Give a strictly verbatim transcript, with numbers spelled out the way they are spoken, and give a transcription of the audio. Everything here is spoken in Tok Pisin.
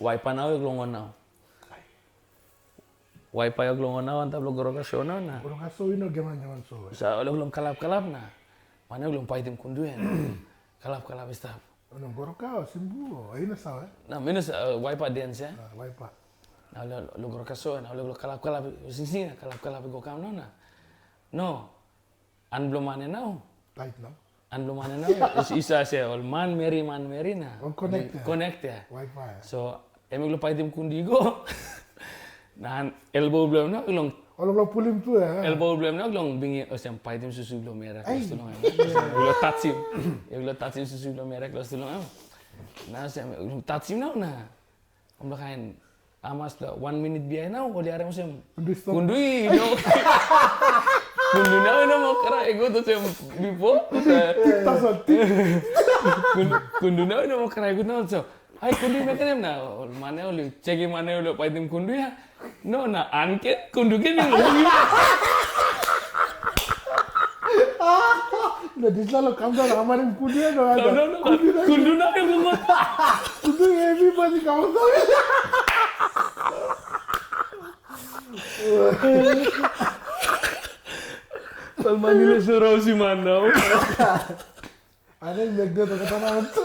Waipa nau ol long on nau. Waipa ol long on nau antap long goroka so nau na. Goroka so i no geman geman so. Sa ol long kalap kalap na. Mana ol long paitim kundu en. Kalap kalap i stap. Ono goroka o simbu o ina sawa. Na minus uh, waipa dance ya. Ah, waipa. Na lo lo goroka so na lo kalap kalap sing sing kalap kalap go kam no na. No. An blo mane nau. Tight no. An blo mane nau. Is isa se ol man meri man meri na. Ol connect ya. Connect ya. Waipa ya. So em lo paitim kundi go. Na elbow blo no long Ol lo pulim tu ya. Elbow blo no long bingi osem paitim susu blo mera. Ai. Lo touchim. Lo touchim susu blo mera close to long. Na osem lo touchim nau na. Om lo kain amas lo one minute bihain nau ol yare osem. Kundu stop. Kundu i no. Kundu nau i no mo kara ego to sem before. Tik tasol tik. Kundu nau i no mo kara ego nau so. Ai kundu mekenem na ol mane ol chekim mane ol paitim kundu ya. No na anke kundu ke ni. Na disla lo kam down amarim kundu ya no ada. Kundu na ke kundu. Kundu ya everybody come down. Ol mane le surau si man nau. Ada yang back dia kata nantu.